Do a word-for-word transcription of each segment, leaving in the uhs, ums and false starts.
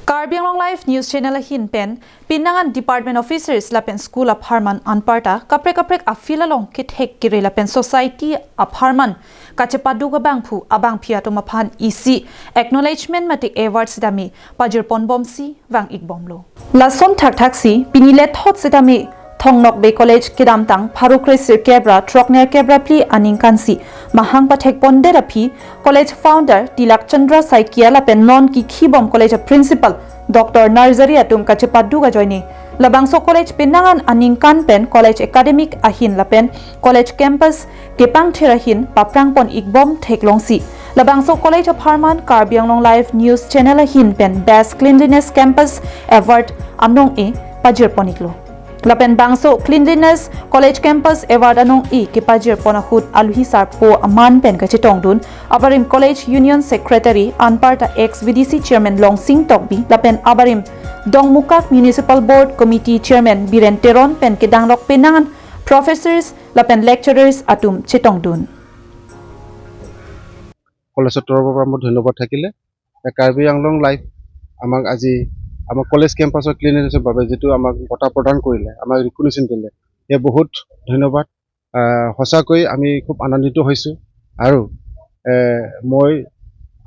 Karbi Anglong Live News Channel ahin pen, pinangan department officers lapen school apharman anparta kaprek kaprek a-field along kethek kere lapen society apharman kachepaduk abangphu abangphi atum aphan isi acknowledgement mate award sitame pajirponbomsi vang-ikbomlo. Lason thakthaksi pini lethot sitame Thong Nokbe College kedamtang pharo kre sirkep ra throknerkep ra phli aningkansi mahang pathekpondet aphi College founder Tilak Chandra Saikia lapen non kikhibom College principal Doctor Narzari atum kachepaduk ajoine labangso college pinangan aningkan pen college academic ahin lapen college campus kepangthir ahin paphrangpon-ikbom theklongsi labangso college apharman Karbi Anglong Live News Channel ahin pen Best Cleanliness Campus Award anong-e pajirpon-iklo. Lapen bangso Cleanliness College Campus Award anong-e kepajirpon ahut aluhi sarpo aman pen kachetongdun abarim College Union Secretary anparta ex V D C Chairman Longsing Tokbi lapen abarim Dongmukak Municipal Board Committee Chairman Biren Teron pen kedangrok pinangan professors lapen lecturers atum chetongdun. কলেজৰ তৰফৰ পৰা মোৰ ধন্যবাদ থাকিলে। এ, কাৰ্বি আংলং লাইভ আমাক আজি আমাৰ কলেজ কেম্পাছৰ ক্লিনলিনেছৰ বাবে যিটো আমাক বঁটা প্ৰদান কৰিলে, আমাক ৰিকগনিশ্যন দিলে, এয়া বহুত ধন্যবাদ। আহ, সঁচাকৈ আমি খুব আনন্দিত হৈছোঁ আৰু, এ, মই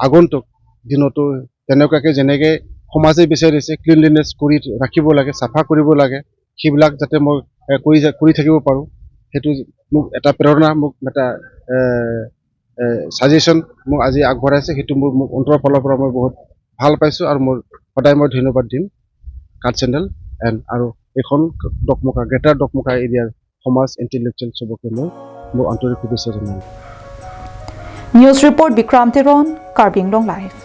আগন্তুক দিনতো তেনেকুৱাকৈ যেনেকৈ সমাজে বিচাৰিছে ক্লিনলিনেছ কৰি ৰাখিব লাগে, চাফা কৰিব লাগে, সেইবিলাক যাতে মই, এ, কৰি যা-, কৰি থাকিব পাৰোঁ, সেইটো মোক এটা প্ৰেৰণা, মোক এটা, এ, এ, ছাজেশ্যন মোক আজি আগবঢ়াইছে, সেইটো মোৰ, মোৰ অন্তৰৰ ফালৰ পৰা মই বহুত ভাল পাইছোঁ আৰু মোৰ সদায় মই ধন্যবাদ দিম কাৰ্ড চেনেল এণ্ড আৰু এইখন ডকমকা, গ্ৰেটাৰ ডকমকা এৰিয়াৰ সমাজ ইণ্টেলেকচুৱেল চবকে মই মোৰ আন্তৰিক শুভেচ্ছা জনালোঁ। News report Bikram Teron, Karbi Anglong Live.